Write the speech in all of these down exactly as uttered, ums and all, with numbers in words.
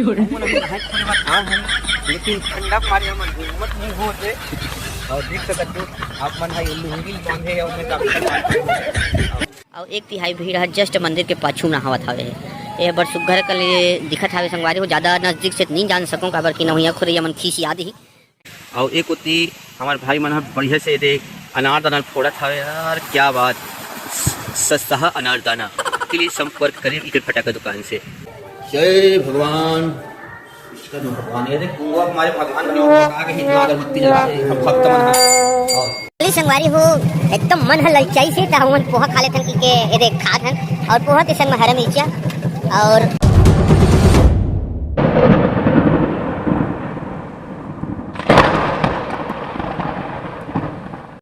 हमन अभी नहाए खोरे बर आ हन, लेकिन ठंडा के मारे हमर हिम्मत नहीं होत हे। और देख सकत हो आप मन हा, ये लुंगी बांधे हे, ओमे का अउ एक तिहाई भीड़ ह just मंदिर के पाछू नहावत हावे। ये बड़ सुग्घर के लिए दिखत हावे संगवारी हो, ज्यादा नजदीक से नहीं जान सकूं, काबर कि नहुइया खोरैया मन खीस याद ही। अउ एक ओती हमार भाई मन ह बढ़िया से दे अनार दाना फोड़त हावे यार, क्या बात। स-, सस्ता अनार दाना के लिए संपर्क करें इकर फटाका दुकान से। जय भगवान। इसका तो भगवान, ये देख, कुआं हमारे भगवान बने हुए, आगे इतना अगरबत्ती जला रहे हैं, हम भक्त मन हैं। और चलिए संगवारी हो, एकदम मन ह ललचाई से, त हमन पोहा खा लेथन कि के, ये देख, खात हन, और पोहा के संग में हरा मिर्चा, और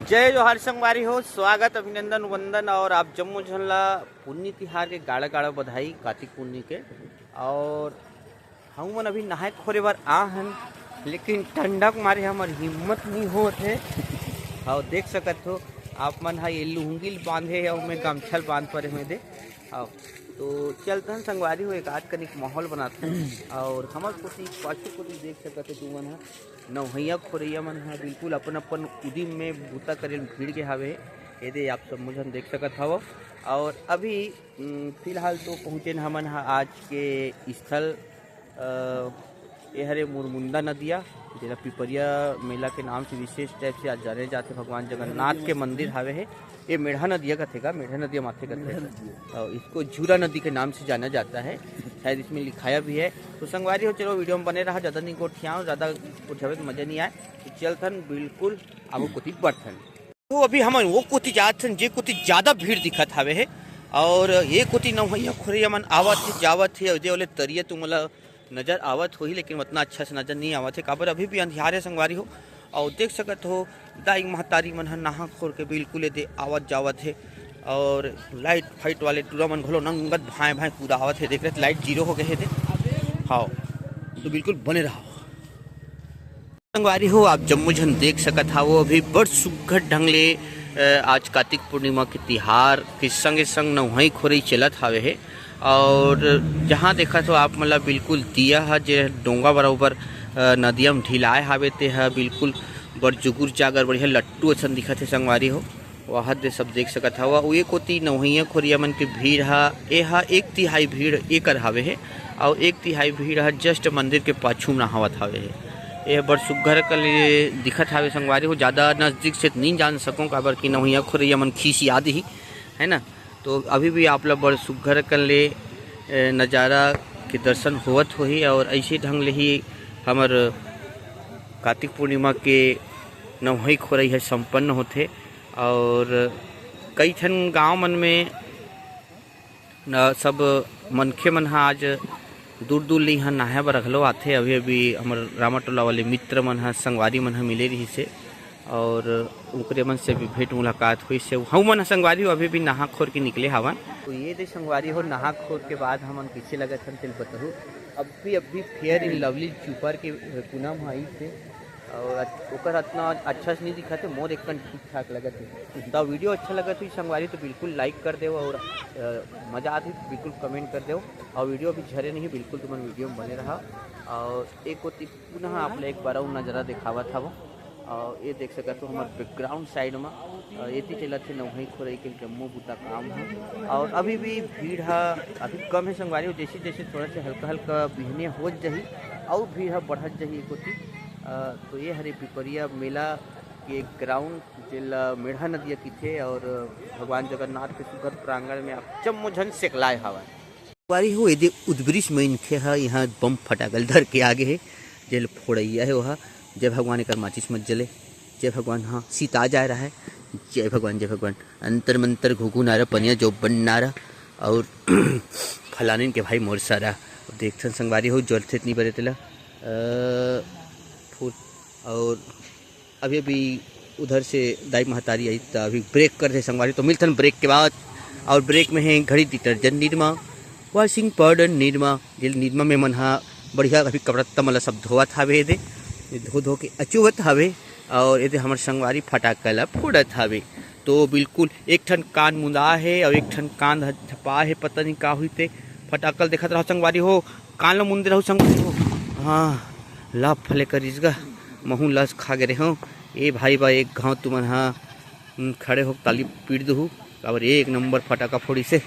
जय जोहार संगवारी हो, स्वागत, अभिनंदन, वंदन, और आप जम्मो झन ला पुन्नी तिहार के गाड़ा गाड़ा बधाई, कातिक पुन्नी के। और हमन अभी नहाए खोरे बर आ हन, लेकिन ठंडा के मारे हमर हिम्मत नहीं होत हे। और देख सकत हो आप मन हा, ये लुंगी ल बांधे हे, ओमे गमछा ल बांध परे हुए दे। आओ, तो चलथन संगवारी हो, एक आध कनिक माहौल बनाथन। और हमर कोती, पाछू कोती देख सकत हो तुमन हा, नवहैया खोरैया मन हा बिल्कुल अपन अपन उदिम में बूता करे ल भीड़ के हावे। ये दे आप सब झन देख सकत हव। और अभी उम, फिलहाल तो पहुँचेन हमन ह आज के स्थल, अ, ए हरे मुरमुंदा नदिया, जेला पिपरिया मेला के नाम से विशेष टाइप से आज जाने जाथे। भगवान जगन्नाथ के मंदिर हावे हे। ये मेढ़ा नदिया कथे का? मेढ़ा नदिया माथे कथे। मेढ़ा नदिया। और इसको झूरा नदी के नाम से जाना जाता है, शायद इसमें लिखाया भी है। तो संगवारी हो, चलो वीडियो में बने रहा, ज़्यादा नहीं गोठियाओ, ज़्यादा गोठियावे तो मज़ा नहीं आए। तो चलथन बिल्कुल आगू कोती बढ़थन। तो अभी हमन वो कोती जात हन, जे कोती ज्यादा भीड़ दिखत हावे हे। और ये कोती नवहैया खोरैया मन आवत हे, जावत हे, अउ जे ओले तरिया तुमन ला नजर आवत होही, लेकिन उतना अच्छा से नजर नहीं आवत हे, काबर अभी भी अंधियार हे संगवारी हो। और देख सकत हो, दाई महतारी मन ह नहा खोर के बिल्कुल एदे आवत जावत हे, और लाइट फाइट वाले टूरा मन घलो नंगत भाए भाए कूदा आवत हे। देख रहे, लाइट जीरो हो गए हे दे। हाँ, तो बिल्कुल बने रहा। संगवारी हो, आप जम्मो झन देख सकत हावो, अभी बड़ सुग्घर ढंग ले, अ, आज कातिक पूर्णिमा के तिहार के संगे संग नवहई खोरई चलत हावे हे। और जहाँ देखत हो आप मन ला बिल्कुल दिया ह, जे डोंगा बरोबर, अ, नदिया म ढिलाए हावे, ते ह बिल्कुल बड़ जुगुर जागर बढ़िया लट्टू असन दिखत हे संगवारी हो। वहाँ दे सब देख सकत हव। अउ ए कोती नवहइया खोरिया मन के भीड़ ह, ए ह एक तिहाई भीड़ एकर हावे हे, अउ एक तिहाई भीड़ ह just मंदिर के पाछू म नहावत हावे हे। ए ह बड़ सुग्घर कले दिखत हावे संगवारी हो, ज्यादा नजदीक से त नइ जान सकंव, काबर कि नवहइया खोरिया मन खिसिया दिही, है ना। तो अभी भी आप ला बड़ सुग्घर कले, ए, नजारा के दर्शन होवत होही, अउ ऐसे ढंग ले ही हमर कातिक पूर्णिमा के नवहई खोरई ह संपन्न होथे। और कई ठन गांव मन में न, सब मनखे मन ह आज दूर-दूर ले इहाँ नहाए बर घलो आथे। अभी-अभी हमर रामाटोला वाले मित्र मन ह, संगवारी मन ह मिले रिहिस हे और ओकरे मन से भी भेंट मुलाकात होइस हे। हमू मन ह संगवारी हो अभी भी नहा खोर के निकले हावन। तो ये दे संगवारी हो, नहा खोर के बाद हमन कइसे लगत हन तेन बताहू। अभी-अभी Fair and Lovely चुपर के पूनम ह आइस हे। और अच-, ओकर अतना अच्छा से नहीं दिखत हे, मोर एक कन ठीक ठाक लगत हे। तो वीडियो अच्छा लगत होही संगवारी तो बिल्कुल like कर देव और, अ, मजा आत होही तो बिल्कुल comment कर देव। और वीडियो अभी झरे नहीं, बिल्कुल तुमन वीडियो में बने रहा। और एक ओती पुनः आप ला एक बार अउ नजारा दिखावत हवं। और ये देख सकत हो हमर background side में, अ, एती चलत हे नवहई खोरई के जम्मो बुता काम ह। और अभी भी भीड़ ह अभी कम हे संगवारी हो, जैसे जैसे थोड़ा से हल्का हल्का बिहने हो जाही और भीड़ ह बढ़त जाही एक ओती। अ, तो ये हरे पिपरिया मेला के ground, जेला मेढ़ा नदिया किथे, और भगवान जगन्नाथ के सुघर प्रांगण में आप जम्मो झन सेकलाए हवय। संगवारी हो, एदे उदबरिस मनखे ह इहाँ बम फटाकल धर के आगे हे, जेल फोड़इया हे ओहा। जय भगवान, एकर माचिस मत जले। जय भगवान, हाँ, सीता जाए रहा है। जय भगवान, जय भगवान। अंतर मंतर घुघु नारा, पनिया जो बन नारा, और फलानिन के भाई मोर सारा। देखथन संगवारी हो, जलथे त नहीं बरे तेला। अ, फूल। और अभी अभी उधर से दाई महतारी आई, त अभी break कर दे संगवारी, तो मिलथन break के बाद। और break में है घड़ी detergent Nirma, washing powder Nirma, gel Nirma में मन हा बढ़िया अभी कपड़ा तमला सब धोवत हावे दे, धो धो के अचुवत हावे। और एदे हमर संगवारी फटाका ला फोड़त हावे। तो बिल्कुल एक ठन कान मुंदा हे और एक ठन कान ह झपा हे, पता नहीं का हुई ते। फटाका ल देखत रहो संगवारी हो, कान लो मुंदे रहू संग। हाँ, लाभ फले करिस गा, महू लस खा गे रहूँ। ए भाई बा, एक घाव तुमन हा, हम्म, खड़े हो ताली पीट दुहू, काबर एक नंबर फटाका फोड़ी से।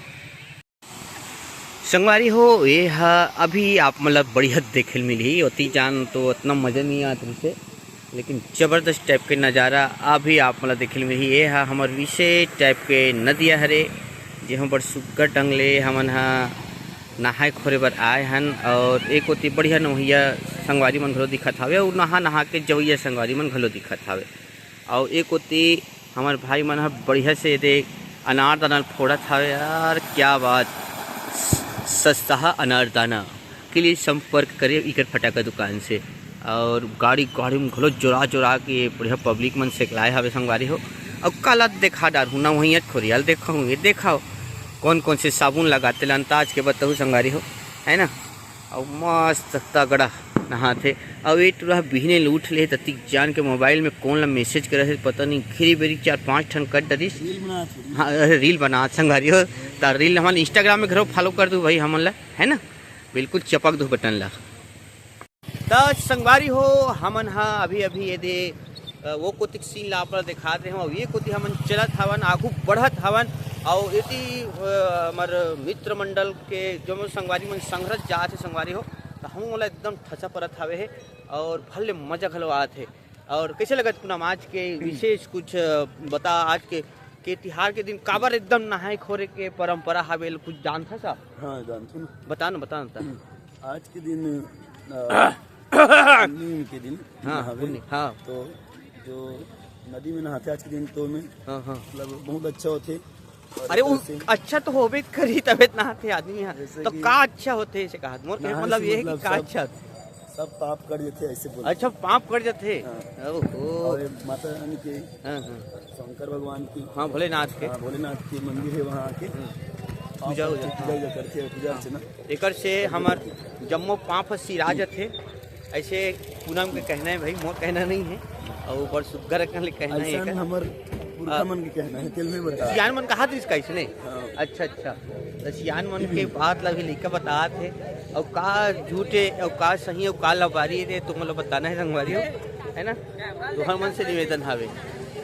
संगवारी हो, ये हा अभी आप मतलब बढ़िया देखे ल मिलही, ओती जान तो उतना मजा नहीं आत रहिसे, लेकिन जबरदस्त टाइप के नज़ारा अभी आप मतलब देखे ल मिलही। ये हा हमर विशेष टाइप के नदिया हरे, जेमा बड़ सुग्घर ढंग ले हमन हा नहाए खोरे बर आए हन, और एक ओती बढ़िया नवैया संगवारी मन घलो दिखत हावे, और नहा नहा के जवैया संगवारी मन घलो दिखत हावे, और एक ओती हमर भाई मन ह बढ़िया से दे अनारदाना ल फोड़त हावे यार, क्या बात। सस्ता अनारदाना के लिए संपर्क करें इकर फटाका दुकान से। और गाड़ी, गाड़ी में घलो जोरा जोरा के बढ़िया पब्लिक मन सेकलाए हावे संगवारी हो। और काला देखा डारहूँ ना, वहीं खोरियाल देखा हूँ, ये देखा हो कौन कौन से साबुन लगाते ल अंताज के बताहूँ संगवारी हो, है ना। अउ मस्त तगड़ा नहाथे। अउ ए टुरा बिहने ल उठ ले ततिक जान के मोबाइल में कौन ला मैसेज करे हे पता नहीं, घेरी बेरी चार पांच ठन कर डरिस। रील बनात होही। हाँ, अरे रील बनात संगवारी हो, त रील हमन इंस्टाग्राम में घलो फॉलो कर दू भाई हमन ला, है ना, बिल्कुल चपक दू बटन ला। त संगवारी हो, हमन हा अभी अभी ये दे अ, वो कोतिक सीन ला आप ला दिखात रहे हूँ। अउ ये कोति हमन चलत हवन, आगू बढ़त हवन, अउ एती अ, हमर मित्र मंडल के जो संगवारी मन संघरत जात हे संगवारी हो, त हम ओला एकदम ठचा परत हावे हे, अउ भले मजा घलो आत हे। अउ कैसे लगत पूनम आज के विशेष कुछ अ, बता आज के, के तिहार के दिन काबर एकदम नहाए खोरे के परंपरा हावे, कुछ जानथस? हाँ, जानथों ना। बता ना, बता ना। आज के दिन, अ, पुन्नी के दिन हाँ, नहावे। पुन्नी, हाँ। तो जो नदी में नहाथे आज के दिन, तो में हाँ, हाँ। मतलब बहुत अच्छा होथे। और अरे, वो जैसे अच्छा तो होबे करी, तबे तो नहाथे आदमी ह। जैसे तो कि का अच्छा होथे, इसे कहा, मोर कहे नहाए मतलब से ये है कि मतलब का सब, अच्छा होथे? सब पाप कट जाथे, ऐसे बोलथे। अच्छा, पाप कट जाथे? हाँ। ओहो। और ये माता रानी के, हाँ, हाँ। शंकर भगवान की, हाँ, भोलेनाथ के। हाँ, भोलेनाथ के मंदिर है वहाँ आके। हम्म। पूजा हो जाथे। पूजा उजा करथे, पूजा हाँ। अर्चना। एकर से हमर जम्मो पाप ह सिरा जथे, ऐसे पूनम के कहना है भाई, मोर कहना नहीं है, और बड़ सुग्घर अकन ले कहना है ऐसा एकर। हमर पुरखा आ, मन के कहना है, तेल में बता। सियान मन कहा था इसका इसने? हाँ। अच्छा, अच्छा, तो सियान मन के बात ला भी लइका बतात हे, और का झूठे, और का सही, और का लबारी रे, तुम लोग बताना है संगवारी हो, है ना? तुहर मन से निवेदन हावे,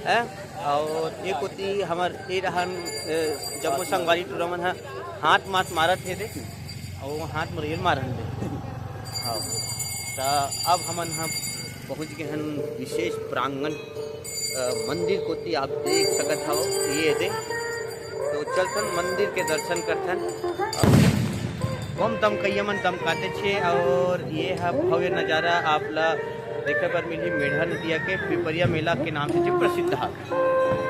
है? और ये कोती हमर ए रहन, ए, जम्मो संगवारी टूरा मन ह हाथ माथ मारत हे दे, अउ वो हाथ म रेल मारन दे। हाँ, त अब हमन ह पहुँच गए हन विशेष प्रांगण, अ, मंदिर कोती। आप देख सकत हव ये दे, तो चलथन मंदिर के दर्शन करथन। अउ बम दमकइया मन दमकाते छे, और ये ह भव्य नजारा आप ला देखे बर मिलही मेढ़ा नदिया के पिपरिया मेला के नाम से जे प्रसिद्ध हवे।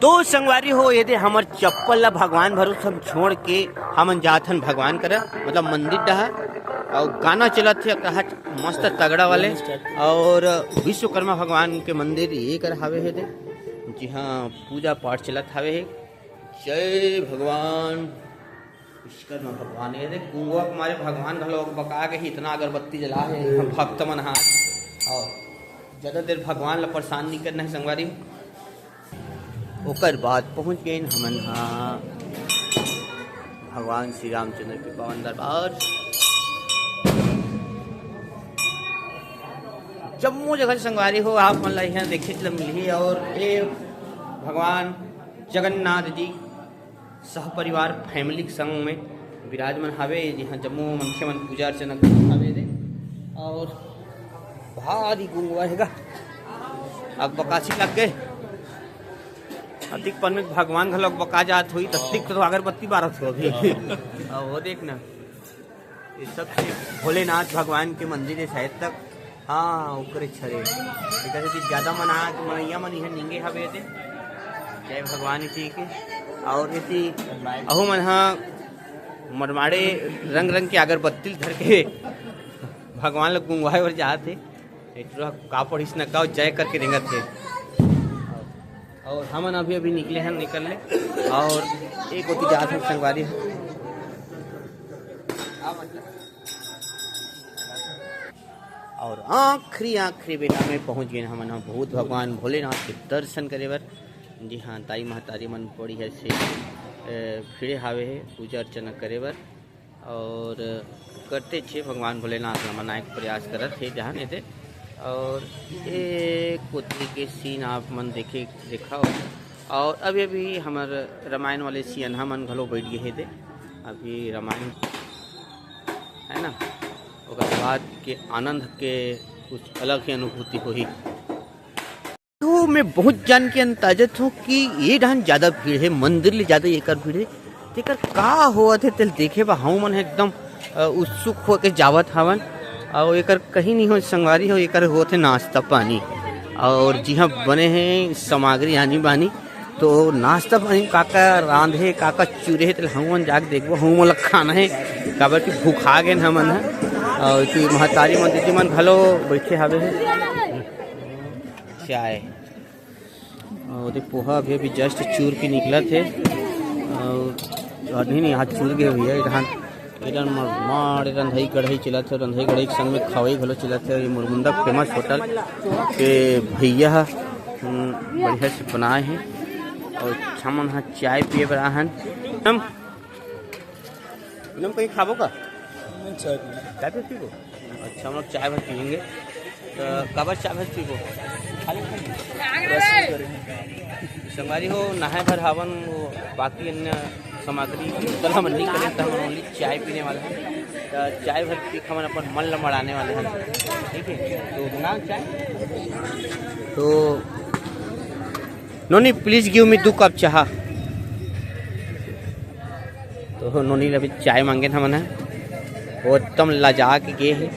तो संगवारी हो, ये दे हमर चप्पल ला भगवान भरोसे हम छोड़ के हमन जात हन भगवान करा, मतलब मंदिर डहा, और गाना चलत हे कहा मस्त तगड़ा वाले, और विश्वकर्मा भगवान के मंदिर ये कर हावे हे दे, जी हाँ, पूजा पाठ चलत हावे हे। जय भगवान। विश्वकर्मा भगवान, ये देख, कुंगवा के मारे भगवान घलो बका के ही इतना अगरबत्ती जला है, भक्त मन हाथ। और ज्यादा देर भगवान ला परेशान नहीं करना है संगवारी। ओकर बाद पहुंच गए हमन हा भगवान श्री रामचंद्र के पावन दरबार। जम्मो जगह से संगवारी हो, आप मन ला यहाँ देखे ला मिलही। और ये भगवान जगन्नाथ जी सह परिवार फैमिली के संग में विराजमान हावे, जिहाँ जम्मो मनखे मन पूजा अर्चना करत हावे दे। और भारी गुंगवा हेगा, अकबकासी लग गए। अतिक पन में भगवान घलो अकबका जात होई, ततिक तो अगरबत्ती बारत हो अभी। और वो देखना, ये सब से भोलेनाथ भगवान के मंदिर है शायद तक। हाँ, ओकरे छरे। एकर सेती ज्यादा मना, मनैया मन इहाँ निंगे हवे एदे। जय भगवान इसी के। और इसी अहू मन हा मरमाड़े रंग रंग के अगरबत्ती ल धर के भगवान ल गुंगवाए बर जात हे। एक टुरा का पढ़िस न का जय करके रेंगत हे। और हमन अभी अभी निकले हन, निकल ले। और एक ओती जात हन संगवारी। और आखिरी, आखिरी बेला में पहुंच गए हमन ह भूत भगवान भोलेनाथ के दर्शन करे बर। जी हाँ, दाई महतारी मन बढ़िया से, अ, भिड़े हावे हे पूजा अर्चना करे बर। और करते छे भगवान भोलेनाथ ला मनाए के प्रयास करत हे जहाँ ने दे। और एक कोती के सीन आप मन देखे देखा हो। और अभी अभी हमर रामायण वाले सियनहा मन घलो बैठ गए हे दे। अभी रामायण है ना, ओकर बाद के आनंद के कुछ अलग ही अनुभूति होही। तो मैं बहुत जान के अंदाजत हूँ कि ये डहन ज्यादा भीड़ है, मंदिर ले ज्यादा एकर भीड़ है। तेकर का होवत है तेल देखे बा हमू मन एकदम अ, उत्सुक होके जावत हवन। और एकर कहीं नहीं हो संगवारी हो, एकर होत है नाश्ता पानी। और जिहाँ बने हैं सामग्री आनी बानी, तो नाश्ता पानी काका रांधे, काका चूरे हे तेल हमू मन जाके देखबो, हमू मन ला खाना है। काबर कि भूखा गेन हमन ह। और कि महतारी मन दीदी मन घलो बैठे हवे है। चाय और ये पोहा अभी अभी जस्ट चूर के निकलत हे। और नहीं नहीं, हाथ चूर गए भैया। इधर इधर मार रंधई कढ़ाई चलत हे, रंधई कढ़ाई के संग में खवई घलो चलत हे। ये मुरमुंदा फेमस होटल के भैया ह, हम्म, बढ़िया से बनाए हे। और हमन ह चाय पिए बर आहन। हम पूनम कहीं खाबो का? नहीं, चाय पीना। चाय भी पीबो? अच्छा, हम लोग चाय भर पियेंगे। तो काबर चाय भर पीबो? खाली खाली? रस भी करेंगे। संगवारी हो, नहाए भर हावन, वो बाकी अन्य सामग्री तो हम नहीं करें, तो हम only चाय पीने वाला है। तो चाय भर पी के हमन अपन मन ल मड़ाने वाले हैं, ठीक है? तो बनाओ चाय। तो नोनी, please give me two cup चाहा। तो नोनी ल अभी चाय मांगे था मना, वो एकदम लजा के गे हे।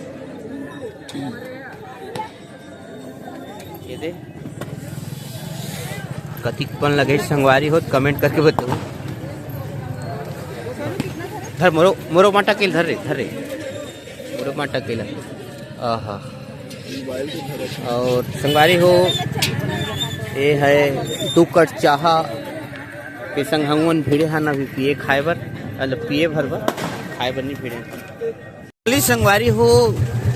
ये दे, कतिक पन लगे संगवारी हो, comment करके बताओ। धर मोरो, मोरो माटा के धर रे, धर रे। मोरो माटा के ला। आहा। और संगवारी हो, ये है दू कट चाहा के संग हमन भिड़े हन अभी पिए खाए बर, मतलब पिए भर बर, खाए बर नहीं भिड़े। चली संगवारी हो,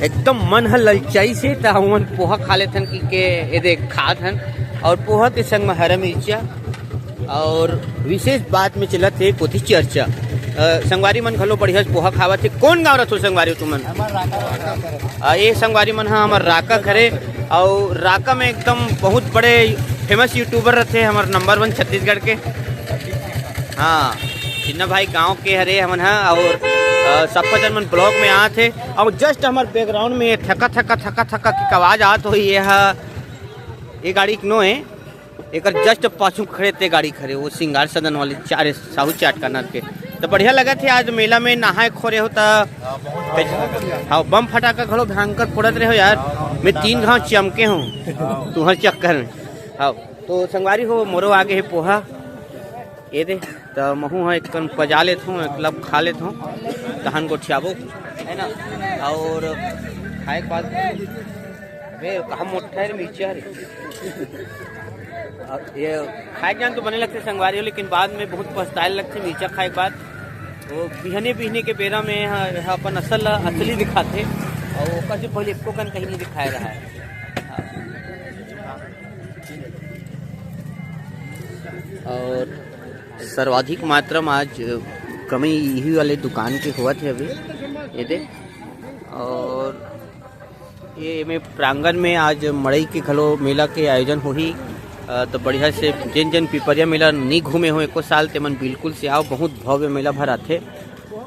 एकदम मन ह ललचाई से त हमन पोहा खा लेथन कि के ये देख खात हन। और पोहा के संग में हरा मिर्चा और विशेष बात में चलत हे कोठी चर्चा। अ, संगवारी मन घलो बढ़िया से पोहा खावत हे। कौन गाँव रथो संगवारी तुमन? अ, ये संगवारी मन ह हमर राका घरे, और राका में एकदम बहुत बड़े फेमस यूट्यूबर रथे, हमर नंबर वन छत्तीसगढ़ के। हाँ, चिन्ना भाई गांव के हरे हमन ह। और अ, सबका जन मन ब्लॉग में आत हे। और जस्ट हमर बैकग्राउंड में ये थका थका थका थका की आवाज आत होही, ये ह, ये गाड़ी के नो है, एकर जस्ट पाछू खड़े ते गाड़ी खड़े, वो सिंगार सदन वाली चारे साहू चाट करनर के। तो बढ़िया लगत हे आज मेला में नहाए खोरे हो त। हाँ, बम फटाका घलो भयंकर फोड़त रहे हो यार, मैं तीन घाव चमके हूँ तुहर चक्कर में। हाँ, तो संगवारी हो, मोरो आगे है पोहा, ये दे, त महू ह एक कन पजा लेत हूँ, एक लब खा लेत हूँ, तहन गोठियाबो, है ना। और खाए के बाद, बे, कहाँ मोटा है रे मिर्चा रे। अब ये खाए के जान तो बने लगथे संगवारी हो, लेकिन बाद में बहुत पछताए लगथे मिर्चा खाए के बाद। वो बिहने बिहने के बेरा में ह, ह अपन असल, असली दिखाथे, और ओकर से पहले एको कन कहीं नहीं दिखाए रहा है। और सर्वाधिक मात्रा में आज कमी यही वाले दुकान के होवत हे अभी, ये दे। और ये में प्रांगण में आज मड़ई के घलो मेला के आयोजन होही। अ, तो बढ़िया से जेन जेन पिपरिया मेला नी घूमे हो एको साल, तेमन बिल्कुल से आओ, बहुत भव्य मेला भर आथे।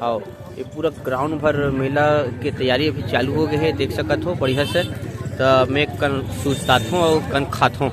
आओ, ये पूरा ग्राउंड भर मेला के तैयारी अभी चालू हो गए हे, देख सकत हो बढ़िया से। तो मैं कन सुस्ताथों और कन खाथों।